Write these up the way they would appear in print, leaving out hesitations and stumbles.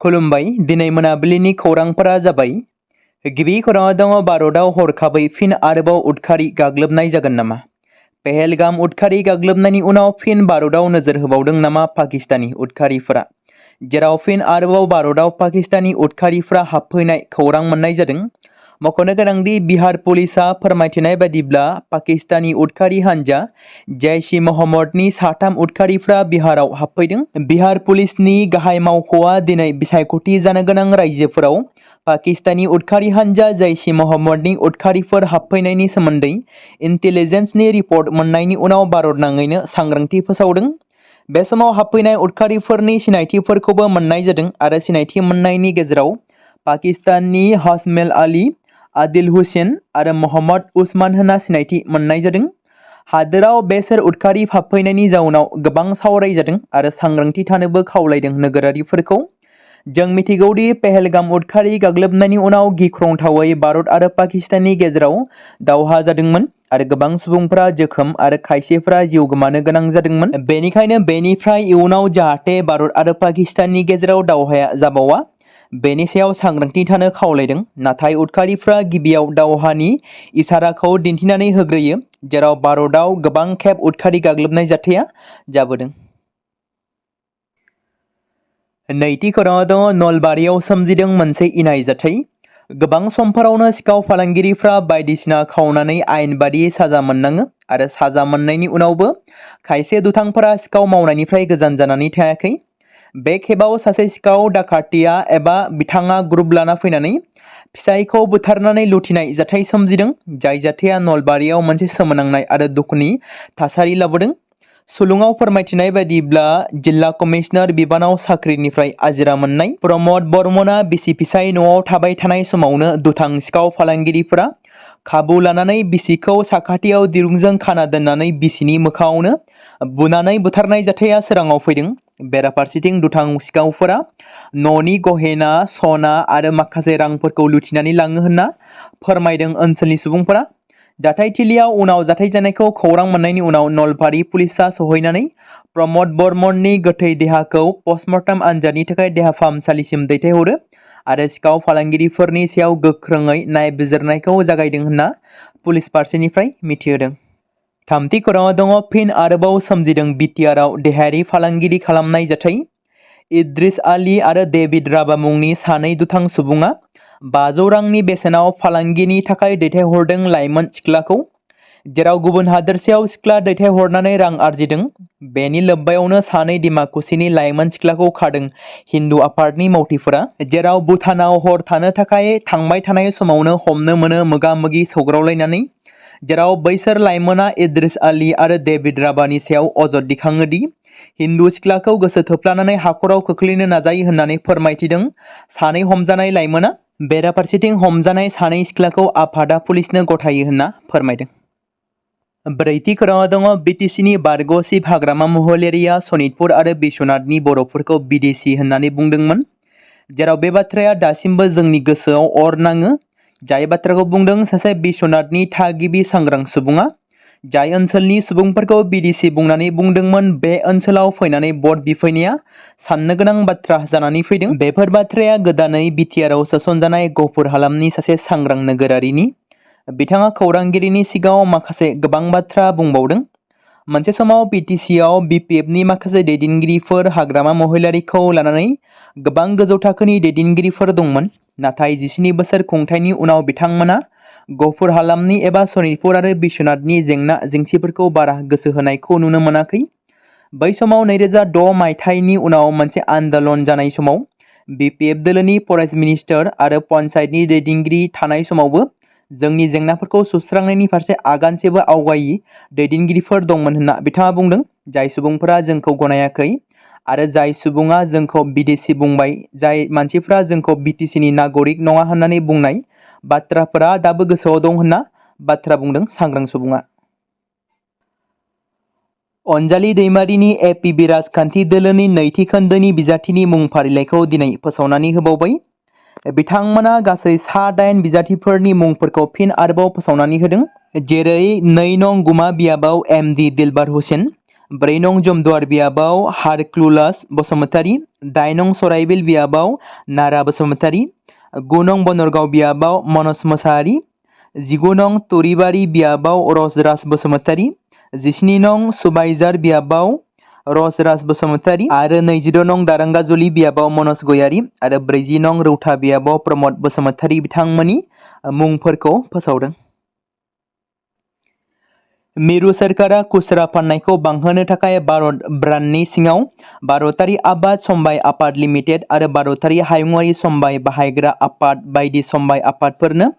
खुलुमबाय दिनै मोनाबिलिनि खौरांफोरा जाबाय गिबि खौराङाव दङ भारतआव हरखाबै फिन आरोबाव उदखारि गाग्लोबनाय जागोन नामा? पहलगाम उदखारि गाग्लोबनायनि उनाव फिन भारतआव नोजोर होबावदों नामा पाकिस्तानी उदखारिफोरा? जेराव फिन आरोबाव भारतआव पाकिस्तानी उदखारिफोरा हाबफैनाय खौरां मोननाय जादों। मख'नो गोनांदि बिहार पुलिसा फोरमायथिनाय बायदिब्ला पाकिस्तानी उदखारि हान्जा जैश-इ मोहम्मदनि 3 उदखारिफ्रा बिहाराव हाबफैदों। बिहार पुलिसनि गाहाय मावख'आ दिनै बिसायख'थि जानो गोनां रायजोफोराव पाकिस्तानी उदखारि हान्जा जैश-इ मोहम्मदनि उदखारिफोर हाबफैनायनि सोमोन्दै इन्टेलिजेन्सनि रिपर्ट मोननायनि उनाव भारतनाङैनो सांग्रांथि फोसावदों। बे समाव हाबफैनाय उदखारिफोरनि सिनायथिफोरखौबो मोननाय जादों आरो सिनायथि मोननायनि गेजेराव पाकिस्ताननि हाशमेल आली, आदिल हुसैन आरो मोहम्मद उस्मान होनना सिनायथि मोननाय जादों। हादोराव बेसोर उदखारि हाबफैनायनि जाउनाव गोबां सावरायजादों आरो सांग्रांथि थानोबो खावलायदों नोगोरारिफोरखौ। जों मिथिगौदि पहलगाम उदखारि गाग्लोबनायनि उनाव गिख्रंथावै भारत आरो पाकिस्ताननि गेजेराव दावहा जादोंमोन आरो गोबां सुबुंफोरा जोखोम आरो खायसेफोरा जिउ गोमानो गोनां जादोंमोन। बेनिखायनो बेनिफ्राय इयुनाव जाहाथे भारत आरो पाकिस्ताननि गेजेराव दावहाया जाबावा बेनि सायाव सांग्रांथि थानो खावलायदों। नाथाय उदखारिफ्रा गिबियाव दावहानि इसाराखौ दिन्थिनानै होग्रोयो, जेराव भारतआव गोबां खेब उदखारि गाग्लोबनाय जाथाया जाबोदों। नैथि खौराङाव दङ नलबारियाव सोमजिदों मोनसे इनाय जाथाय। गोबां समफोरावनो सिखाव फालांगिरिफ्रा बायदिसिना खावनानै आयेन बादियै साजा मोननाङो आरो साजा मोननायनि उनावबो खायसे दुथांफोरा सिखाव मावनायनिफ्राय गोजान जानानै थायाखै। बे खेबाव सासे सिखाव डाकातिया एबा बिथाङा ग्रुप लाना फैनानै फिसायखौ बुथारनानै लुथिनाय जाथाय सोमजिदों। जाय जाथाया नलबारियाव मोनसे सोमोनांनाय आरो दुखुनि थासारि लाबोदों। सुलुङाव फोरमायथिनाय बायदिब्ला जिल्ला कमिशनार बिबानाव साख्रिनिफ्राय आजिरा मोननाय प्रमद बर्मनआ बिसि फिसाय न'आव थाबाय थानाय समावनो दुथां सिखाव फालांगिरिफोरा खाबु लानानै बिसिखौ साखाथियाव दिरुंजों खाना दोननानै बिसिनि मोखाङावनो बुनानै बुथारनाय जाथाया सोराङाव फैदों। बेराफारसेथिं दुथां सिखावफोरा न'नि गहेना, सना आरो माखासे रांफोरखौ लुथिनानै लाङो होनना फोरमायदों ओनसोलनि सुबुंफोरा। जाथायथिलियाव उनाव जाथाय जानायखौ खौरां मोननायनि उनाव नलबारि पुलिसा सहैनानै प्रमद बर्मननि गोथै देहाखौ पस्टमर्टम आनजादनि थाखाय देहा फाहामसालिसिम दैथायहरो आरो सिखाव फालांगिरिफोरनि सायाव गोख्रोङै नायबिजिरनायखौ जागायदों होनना पुलिस फारसेनिफ्राय मिथिहोदों। थामथि खौराङाव दङ फिन आरोबाव सोमजिदों बिटिआरआव देहायारि फालांगिरि खालामनाय जाथाय। इद्रिस आली आरो डेभिड राबा मुंनि सानै दुथां सुबुङा 500 रांनि बेसेनाव फालांगिनि थाखाय दैथायहरदों लाइमोन सिख्लाखौ, जेराव गुबुन हादोरसायाव सिख्ला दैथायहरनानै रां आरजिदों। बेनि लोब्बायावनो सानै डिमाकुसिनि लाइमोन सिख्लाखौ खादों हिन्दु आफादनि मावथिफोरा, जेराव भुटानाव हर थानो थाखाय थांबाय थानाय समावनो हमनो मोनो मोगा-मोगि सौग्रावलायनानै, जेराव बैसोर लाइमोना इद्रिस आली आरो डेभिड राबानि सायाव अजद दिखाङो दि हिन्दु सिख्लाखौ गोसो थोफ्लानानै हाखराव खोख्लैनो नाजायो होननानै फोरमायथिदों सानै हमजानाय लाइमोना। बेराफारसेथिं हमजानाय सानै सिख्लाखौ आफादा पुलिसनो गथायो होनना फोरमायदों। ब्रैथि खौराङाव दङ बिटिसिनि बारग' चिफ हाग्रामा महलारिया सनितपुर आरो बिश्वनाथनि बर'फोरखौ बिदेशी होननानै बुंदोंमोन, जेराव बे बाथ्राया दासिमबो जोंनि गोसोआव अर नाङो। जाय बाथ्राखौ बुंदों सासे बिश्वनाथनि थागिबि सांग्रां सुबुङा, जाय ओनसोलनि सुबुंफोरखौ बिदेशी बुंनानै बुंदोंमोन। बे ओनसोलाव फैनानै भट बिफैनाया साननो गोनां बाथ्रा जानानै फैदों। बेफोर बाथ्राया गोदानै बिटिआरआव सोसनजानाय गहपुर हालामनि सासे सांग्रां नोगोरारिनि। बिथाङा खौरांगिरिनि सिगाङाव माखासे गोबां बाथ्रा बुंबावदों। मोनसे समाव बिटिसिआव बिपिएफनि माखासे दैदेनगिरिफोर हाग्रामा महिलारिखौ लानानै गोबां गोजौ थाखोनि दैदेनगिरिफोर दंमोन, नाथाय 17 बोसोर खुंथायनि उनाव बिथांमोना गहपुर हालामनि एबा सनितपुर आरो बिश्वनाथनि जेंना जेंसिफोरखौ बारा गोसो होनायखौ नुनो मोनाखै। बै समाव 2006 मायथाइनि उनाव मोनसे आन्दोलन जानाय समाव बिपिएफ दोलोनि फरेस्ट मिनिस्टार आरो पन्चायतनि दैदेनगिरि थानाय समावबो जोंनि जेंनाफोरखौ सुस्रांनायनि फारसे आगानसेबो आवगायि दैदेनगिरिफोर दंमोन होनना बिथाङा बुंदों। जाय सुबुंफोरा जोंखौ गनायाखै आरो जाय सुबुङा जोंखौ बिदेशी बुंबाय, जाय मानसिफ्रा जोंखौ बिटिसिनि नागरिक नङा होननानै बुंनाय बाथ्राफोरा दाबो गोसोआव दं होनना बाथ्रा बुंदों सांग्रां सुबुङा। अनजालि दैमारिनि एपिबि राजखान्थि दोलोनि नैथि खोन्दोनि बिजाथिनि मुं फारिलाइखौ दिनै फोसावनानै होबावबाय। बिथांमोना गासै 8 बिजाथिफोरनि मुंफोरखौ फिन आरोबाव फोसावनानै होदों, जेरै 2 नं गुमा बियाबाव एमडि दिलबार हुसेन, 4 नं जमदुवार बियाबाव हारक्लुलास बसुमतारी, 8 नं सराइबिल बियाबाव नारा बसुमतारी, 9 नं बनरगाव बियाबाव मनज मोसाहारी, 19 नं तुरिबारि बियाबाव रसराज बसुमतारी, 17 नं सुबाइजार बियाबाव रसराज बसुमतारी आरो 22 नं दारांगाजुलि बियाबाव मनज गयारी आरो 40 नं रौता बियाबाव प्रमद बसुमतारी बिथांमोननि मुंफोरखौ फोसावदों। मिरु सोरखारा खुस्रा फाननायखौ बांहोनो थाखाय भारत ब्रान्डनि सिङाव भारतारि आबाद समबाय आफाद लिमिटेड आरो भारतारि हायुङारि समबाय बाहायग्रा आफाद बायदि समबाय आफादफोरनो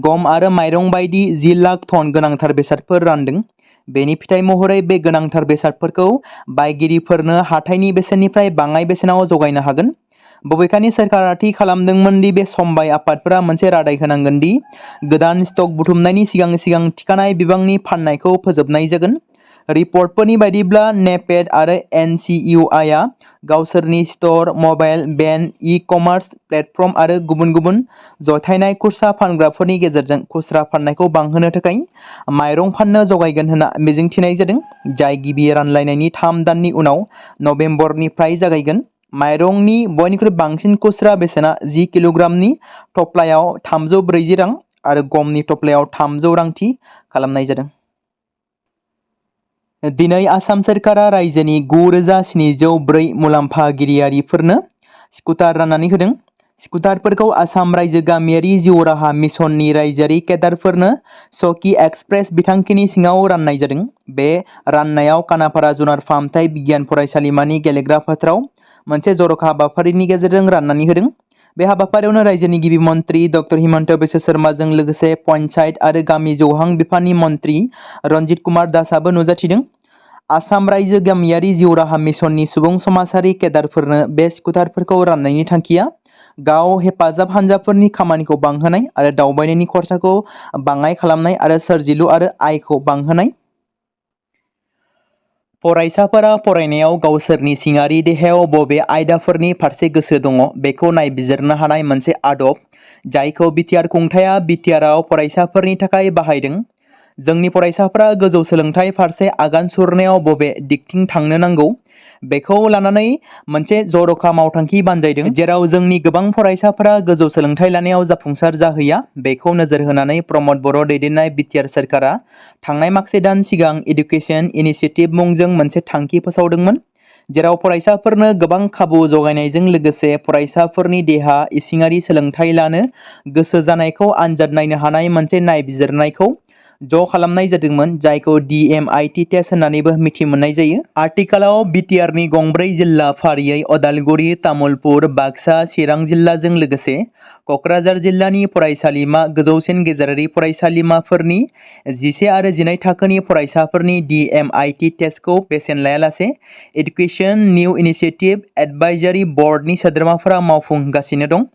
गम आरो माइरं बायदि 10 लाख टन गोनांथार बेसादफोर रानदों। बेनि फिथाइ महरै बे गोनांथार बेसादफोरखौ बायगिरिफोरनो हाथाइनि बेसेननिफ्राय बाङाइ बेसेनाव जगायनो हागोन। बबेखानि सोरखारा थि खालामदोंमोन दि बे समबाय आफादफोरा मोनसे रादाय होनांगोन दि गोदान स्टक बुथुमनायनि सिगां थिखानाय बिबांनि फाननायखौ फोजोबनाय जागोन। रिपर्टफोरनि बायदिब्ला नेपेड आरो एनसिइउआइआ गावसोरनि स्ट'र, मबाइल, भेन, ई-कमार्स प्लेटफर्म आरो गुबुन जथायनाय खुस्रा फानग्राफोरनि गेजेरजों खुस्रा फाननायखौ बांहोनो थाखाय माइरं फाननो जगायगोन होनना मिजिंथिनाय जादों, जाय गिबि रानलायनायनि 3 दाननि उनाव नबेम्बरनिफ्राय जागायगोन। माइरंनि बयनिख्रुइ बांसिन खुस्रा बेसेना 10 किल'ग्रामनि थफ्लायाव 340 रां आरो गमनि थफ्लायाव 300 रां थि खालामनाय जादों। दिनै आसाम सोरखारा रायजोनि 9,704 मुलाम्फागिरियारिफोरनो स्कुटार राननानै होदों। स्कुटारफोरखौ आसाम रायजो गामियारि जिउ राहा मिशननि रायजोआरि केडारफोरनो सखि एक्सप्रेस बिथांखिनि सिङाव राननाय जादों। बे राननायाव कानापारा जुनार फाहामथाय बिगियान फरायसालिमानि गेलेग्रा फोथाराव मोनसे जर'खा हाबाफारिनि गेजेरजों राननानै होदों। बे हाबाफारियावनो रायजोनि गिबि मन्त्रि ड हिमन्त बिश्व शर्माजों लोगोसे पन्चायत आरो गामि जौहां बिफाननि मन्त्रि रन्जित कुमार दासआबो नुजाथिदों। आसाम रायजो गामियारि जिउ राहा मिशननि सुबुं समाजारि केडारफोरनो बे स्कुटारफोरखौ राननायनि थांखिया गाव हेफाजाब हानजाफोरनि खामानिखौ बांहोनाय आरो दावबायनायनि खरसाखौ बाङाइ खालामनाय आरो सोरजिलु आरो आयखौ बांहोनाय। फरायसाफोरा फरायनायाव गावसोरनि सिङारि देहायाव बबे आयदाफोरनि फारसे गोसो दङ बेखौ नायबिजिरनो हानाय मोनसे आदब, जायखौ बिटिआर खुंथायआ बिटिआरआव फरायसाफोरनि थाखाय बाहायदों। जोंनि फरायसाफोरा गोजौ सोलोंथाइ फारसे आगान सुरनायाव बबे दिगथिं थांनो नांगौ बेखौ लानानै मोनसे जर'खा मावथांखि बानजायदों, जेराव जोंनि गोबां फरायसाफोरा गोजौ सोलोंथाइ लानायाव जाफुंसार जाहैया। बेखौ नोजोर होनानै प्रमद बर' दैदेननाय बिटिआर सोरखारा थांनाय माखासे दान सिगां इडुकेसन इनिशिएटिभ मुंजों मोनसे थांखि फोसावदोंमोन, जेराव फरायसाफोरनो गोबां खाबु जगायनायजों लोगोसे फरायसाफोरनि देहा इसिङारि सोलोंथाइ लानो गोसो जानायखौ आनजाद नायनो हानाय मोनसे नायबिजिरनायखौ ज' खालामनाय जादोंमोन, जायखौ DMIT टेस्ट होननानैबो मिथि मोननाय जायो। आथिखालाव बिटिआरनि गंब्रै जिल्ला फारियै अदालगुरि, तामुलपुर, बाक्सा, चिरां जिल्लाजों लोगोसे क'क्राझार जिल्लानि फरायसालिमा गोजौसिन गेजेरारि फरायसालिमाफोरनि 11 आरो 12 थाखोनि फरायसाफोरनि DMIT टेस्टखौ बेसेन लायालासे एडुकेसन निउ इनिशिएटिभ एडभाइजारि बर्डनि सोद्रोमाफोरा मावफुंगासिनो दं।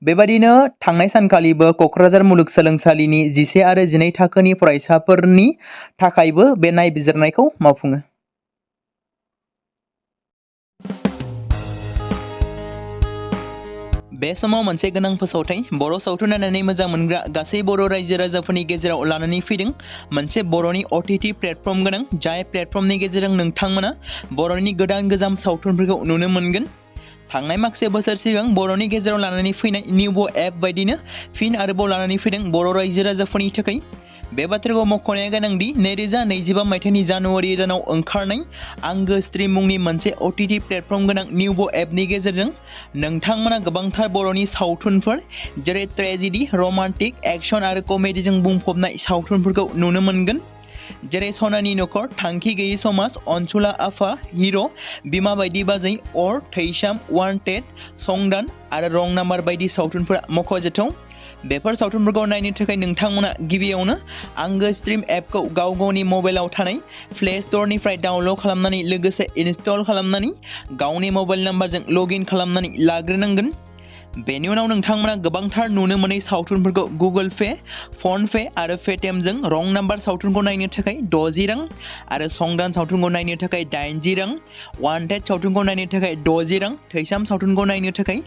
बेबादिनो थांनाय सानखालिबो क'क्राझार मुलुगसोलोंसालिनि 11 आरो 12 थाखोनि फरायसाफोरनि थाखायबो बे नायबिजिरनायखौ मावफुङो। बे समाव मोनसे गोनां फोसावथाय बर' सावथुन नायनानै मोजां मोनग्रा गासै बर' रायजो राजाफोरनि गेजेराव लानानै फैदों मोनसे बर'नि OTT प्लेटफर्म गोनां, जाय प्लेटफर्मनि गेजेरजों नोंथांमोना बर'नि गोदान गोजाम सावथुनफोरखौ नुनो मोनगोन। थांनाय माखासे बोसोर सिगां बर'नि गेजेराव लानानै फैनाय निउबो एप बायदिनो फिन आरोबाव लानानै फैदों बर' रायजो राजाफोरनि थाखाय। बे बाथ्राखौ मख'नाया गोनांदि 2025 मायथाइनि जानुवारि दानाव ओंखारनाय आंगो स्ट्रिम मुंनि मोनसे OTT प्लेटफर्म गोनां निउबो एपनि गेजेरजों नोंथांमोना गोबांथार बर'नि सावथुनफोर जेरै ट्रेजेडि, रमान्टिक, एक्सन आरो कमेडिजों बुंफबनाय सावथुनफोरखौ नुनो मोनगोन, जेरै सनानि नखर, थांखि गैयै समाज, अनसुला आफा, हिर', बिमा बायदि बाजै, अर, थैसाम, वान्टेड, संदान आरो रं नाम्बार बायदि सावथुनफोरा मख'जाथाव। बेफोर सावथुनफोरखौ नायनो थाखाय नोंथांमोना गिबियावनो आंगो स्ट्रिम एपखौ गावनि मबाइलाव थानाय प्ले स्ट'रनिफ्राय डाउनल'ड खालामनानै लोगोसे इनस्टल खालामनानै गावनि मबाइल नाम्बारजों लग इन खालामनानै लाग्रोनांगोन। बेनि उनाव नोंथांमोना गोबांथार नुनो मोनै सावथुनफोरखौ गुगोल पे, फन पे आरो पेटिएमजों रं नाम्बार सावथुनखौ नायनो थाखाय 60 रां आरो संदान सावथुनखौ नायनो थाखाय 80 रां, वान्टेड सावथुनखौ नायनो थाखाय 60 रां, थैसाम सावथुनखौ नायनो थाखाय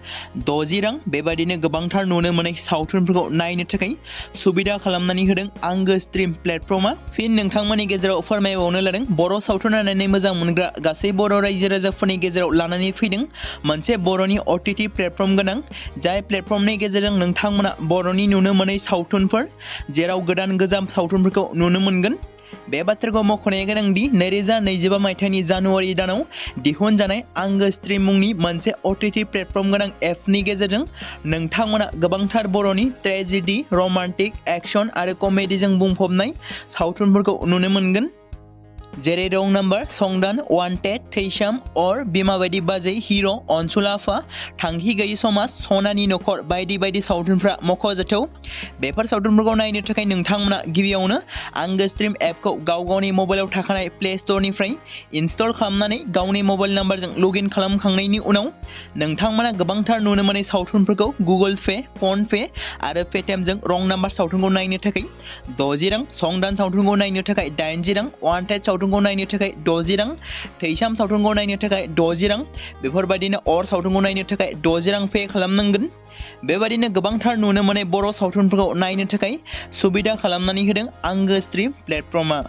60 रां बेबायदिनो गोबांथार नुनो मोनै सावथुनफोरखौ नायनो थाखाय सुबिदा खालामनानै होदों आंगो स्ट्रिम प्लेटफर्मा। फिन नोंथांमोननि गेजेराव फोरमायबावनो लादों बर' सावथुन नायनानै मोजां मोनग्रा गासै बर' रायजो राजाफोरनि गेजेराव लानानै फैदों मोनसे बर'नि OTT प्लेटफर्म गोनां, जाय प्लेटफर्मनि गेजेरजों नोंथांमोना बर'नि नुनो मोनै सावथुनफोर जेराव गोदान गोजाम सावथुनफोरखौ नुनो मोनगोन। बे बाथ्राखौ मख'नाया गोनांदि 2025 मायथाइनि जानुवारि दानाव दिहुनजानाय आंगो स्ट्रिम मुंनि मोनसे OTT प्लेटफर्म गोनां एपनि गेजेरजों नोंथांमोना गोबांथार बर'नि ट्रेजेडि, रमान्टिक, एक्शन आरो कमेडिजों बुंफबनाय सावथुनफोरखौ नुनो मोनगोन। जेरै रं नाम्बार, संदान, वान्टेड, थैसाम, अर, बिमा बायदि बाजै, हिर', अनसुला आफा, थांखि गैयि समाज, सनानि नखर बायदि बायदि सावथुनफ्रा मख'जाथाव। बेफोर सावथुनफोरखौ नायनो थाखाय नोंथांमोना गिबियावनो आंगो स्ट्रिम एपखौ गावनि मबाइलाव थाखानाय प्ले स्ट'रनिफ्राय इनस्टल खालामनानै गावनि मबाइल नाम्बारजों लगइन खालामखांनायनि उनाव नोंथांमोना गोबांथार नुनो मोनै सावथुनफोरखौ गुगोल पे, फन पे आरो पेटिएमजों रं नाम्बार सावथुनखौ नायनो थाखाय 60 रां, संदान सावथुनखौ नायनो थाखाय 80 रां, वान्टेड सावथुनखौ नायनो थाखाय 60 रां, थैसाम सावथुनखौ नायनो थाखाय 60 रां बेफोरबायदिनो अर सावथुनखौ नायनो थाखाय 60 रां पे खालामनांगोन। बेबायदिनो गोबांथार नुनो मोनै बर' सावथुनफोरखौ नायनो थाखाय सुबिदा खालामनानै होदों आंगो स्ट्रिम प्लेटफर्मा।